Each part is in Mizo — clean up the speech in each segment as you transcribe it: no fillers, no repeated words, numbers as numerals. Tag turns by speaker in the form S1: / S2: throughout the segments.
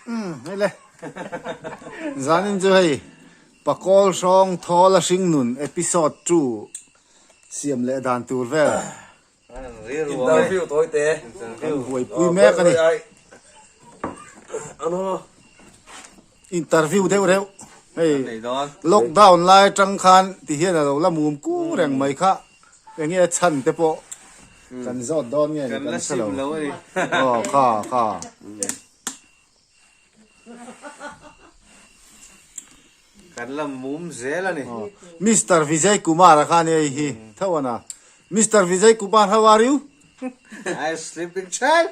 S1: Umm hei le zanin chu hei Pakawl hrawng thawl a hring nun episode 2 siam leh dan tur vel
S2: Interview tawi te
S1: kan buaipui mek a ni. Interview deuh reuh hei lockdown lai atang khan ti hian a lo la mum kur reng mai kha enge a chhan te pawh kan zawt dawn nge ni kan hre lo aw kha kha.
S2: Kan la mum zel a ni.
S1: Mister Vijay Kumar a khan hei hi tho a na. Mister Vijay Kumar how are you?
S2: I sleeping child.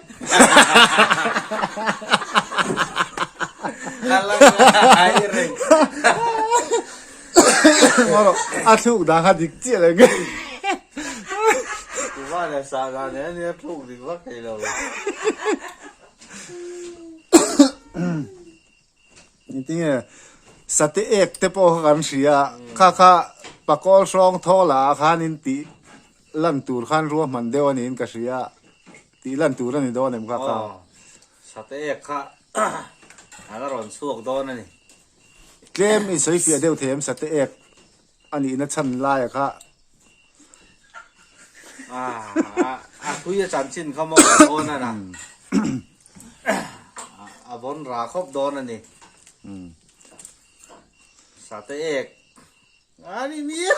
S1: A thluk dan kha dik chiah lo nge.
S2: Kumar leh sah dan nen nia thluk dik vak thei lo.
S1: Engtinge sate ek te pawh kha kan hria a, kha kha pakawl hrawng thaw lah ah khan in tih lan tur khan ruahman deuh a niin ka hria a, tih lan tur a ni dawn em kha kha.
S2: Aw, sate ek kha a la rawn chhuak dawn a ni.
S1: Tlem in sawi fiah deuh thei em sate ek a nihna chhan laia kha.
S2: A tui a chanchin kha maw a dawn a na. A vawn ra khawp dawn a ni. Sate ek a ni nia.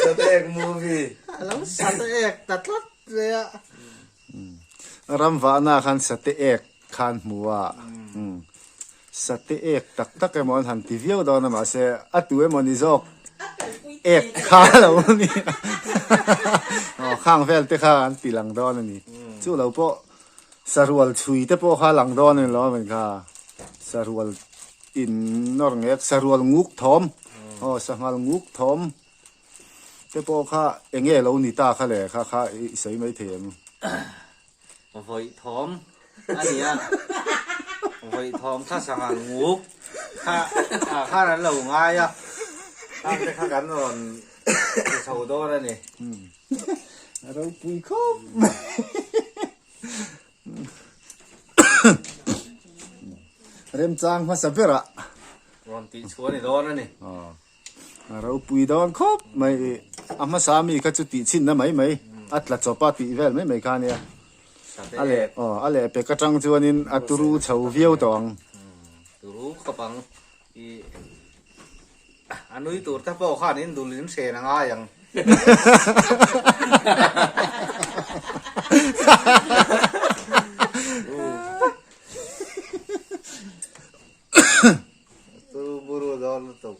S2: Sate ek movie. A lo sate ek ta tlat mai a.
S1: Ram vahna khan sate ek khan hmu a, sate ek tak tak emaw an han ti viau dawn a mahse a tu emaw ni zawk ek kha a lo ni aw khang vel te kha an ti lang dawn a ni chu lo pawh sarual chhui te pawh kha a lang dawn a ni lo a min kha sarual in nawr ngek sarual nguk thawm aw sanghal nguk thawm. Te pawh kha eng nge lo ni ta kha le kha kha i sawi mai thei em?
S2: Vawi thawm a ni a, vawi thawm kha sanghal nguk kha ah khan an lo ngai a, khang te kha kan rawn ti chho dawn a ni.
S1: A ropui khawp mai. Remchang hmasa berah.
S2: Rawn tih chhuah a ni dawn a ni.
S1: A ropui dawn khawp mai i a hmasa mi kha chu tih chhinna mai mai a tla chawp a tih vel mai mai kha ania a leh aw a leh pek atang chuanin a turu chho viau tawh ang.
S2: Turu khawp ang i a nui tur te pawh khan in dul in hren a ngai ang. Turu buru dawn lutuk.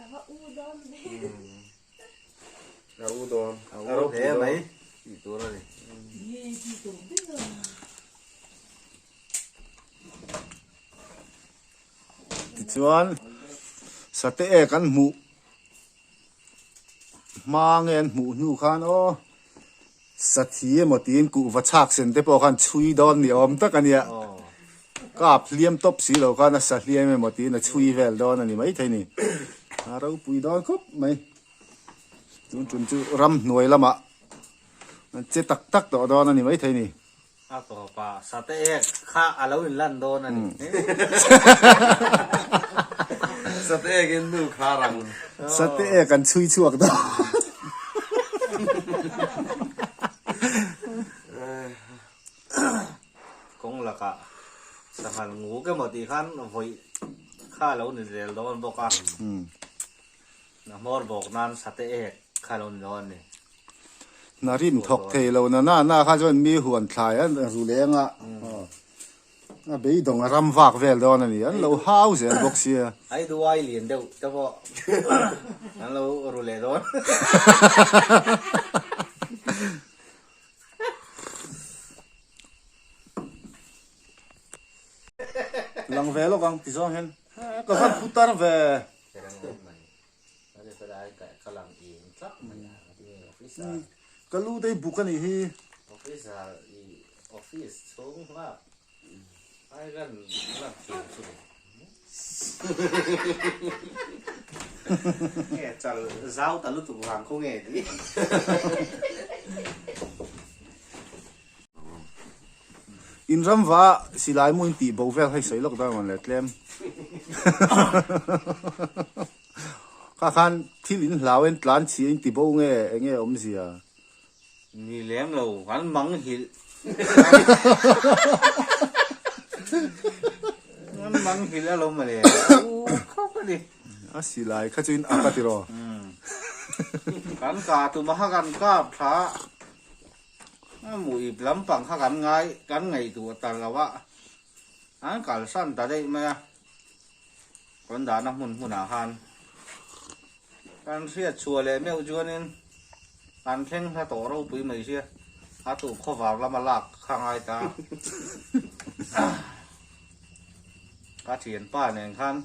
S3: A va u dawn ve.
S2: A u dawn. A u hle mai tih tur a ni.
S3: Nge tih tur ber a.
S1: Tichuan sate ek an hmuh hma nge an hmuh hnu khan aw Sathi emaw tiin kuhva chhak sen te pawh khan chhui dawn ni awm tak a nia. Kap hliam tawp si lo khan a sa hliam emaw tiin a chhui vel dawn a ni maithei ni. A ropui dawn khawp mai. Tun tum chu ramhnuai lamah an che tak tak tawh dawn a ni maithei ni.
S2: A tawpa sate ek kha a lo inlan dawn a ni.
S4: Sate ek in nu kha rang.
S1: Sate ek an chhui chhuak dawn.
S2: Kawng lakah sanghal nguk emaw tih khan vawi kha a lo ni zel dawn bawk a. A hmawr bawk nan sate ek kha a lo ni dawn a ni.
S1: Hna rin thawk thei lo na na na kha chuan mi huan thlai an ru leng a, a beidawng a ram vak vel dawn a ni, an lo hau zel bawk sia.
S2: Ai duai lian deuh te pawh an lo ru leh dawn.
S1: Lang ve lawk ang ti zawng hian ka van phutar ve. Ka lu te hi buk a nih hi. In ram va silai mu in tih bo vel hei sawi lawk dawn mawn le tlem. Kha khan thil in hlau in tlan chhia in ti bo nge enge awmzia?
S2: Ni lem lo kan mang hilh. Kan mang hilh a lo mawle. U khawp a ni.
S1: A silai kha chu in ak a tiraw.
S2: Kan kah tum a kha kan kap tha. A muip lampang kha kan ngai kan ngaihtuah ta lo a, an kalsan ta daih mai a, kan dahna hmun hmunah khan kan hriat chhuah leh meuh chuanin kan thleng hla tawh ropui mai sia, a tuh khawvar lama lak kha ngai ta a, ka thianpa nen khan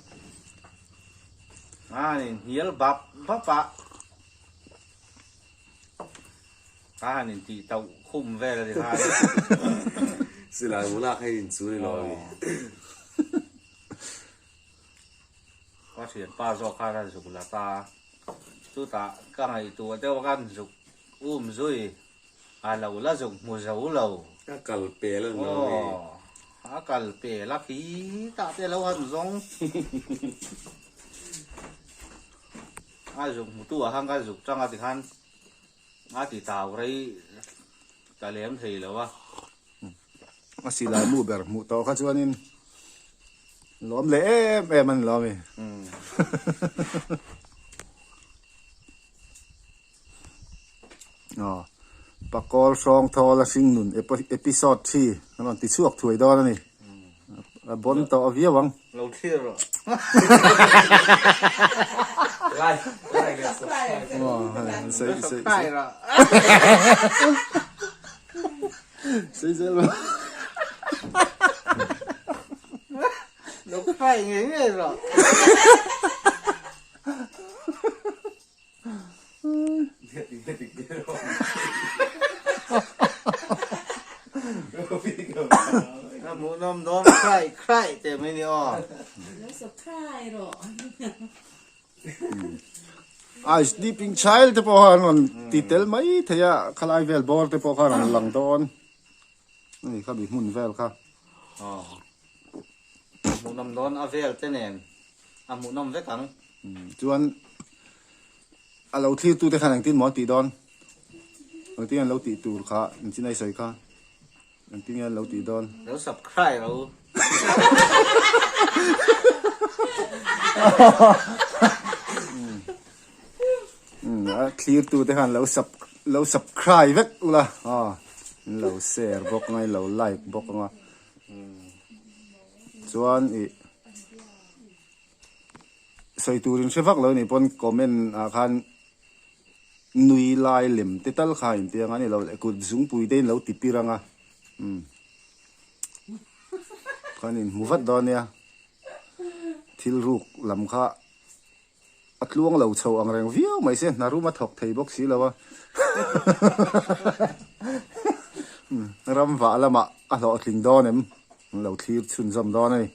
S2: a inhnial bap bap a. Ka han in tih tauh khum vel a ni khan.
S4: Silai mu lak hei in chu ni lo a ni.
S2: Ka thianpa zawk khan a zuk la ta. Chutah ka ngaihtuah deuh a kan zuk um zui a lo la zuk hmu zo lo.
S4: A kal pel a ni lo a ni.
S2: A kal pel a khi tah te lo han zawng. A zuk hmutu ah khan ka zuk tang a tikhan a ti tau rei ta lem thei lo a.
S1: A silai mu ber hmuh tawh kha chuanin lawm leh em em a ni lo a mi. Aw Pakawr hrawng thawl a hring nun episode thi a rawn ti chhuak thuai dawn a ni. A bawn tawh viau ang.
S2: Lo thlir rawh.
S4: Like, like and subscribe.
S2: Subscribe rawh.
S1: Sei zel rawh.
S2: Lo cry ngei ngei rawh. Hmuhnawm dawn cry cry teh mai ni aw.
S3: Lo subscribe rawh.
S1: A sleeping child te pawh kha an rawn ti tel mai thei a, khalai vel bawr te pawh kha a rawn lang dawn a ni kha mi hmun vel kha.
S2: Aw hmuhnawm dawn a vel te nen a hmuhnawm vek ang.
S1: Chuan a lo thlir tute khan engtin maw an tih dawn? Engtin nge an lo tih tur kha engtin a i sawi kha? Engtin nge an lo tih dawn?
S2: Lo subscribe ro.
S1: A thlir tute khan lo sub lo subscribe vek ula aw in lo share bawk anga in lo like bawk anga chuan ih Sawi turin hre vak lo nih pawn comment ah khan nui lai lem te tal kha in ti anga ni lo leh kut zungpui te in lo ti pir anga umm khan in hmu vat dawn nia thil ruk lam kha a tluang lo chho ang reng viau mai se hna rum a thawk thei bawk si lo a ram vah lamah a hlawhtling dawn em lo thlir chhunzawm dawn a ni.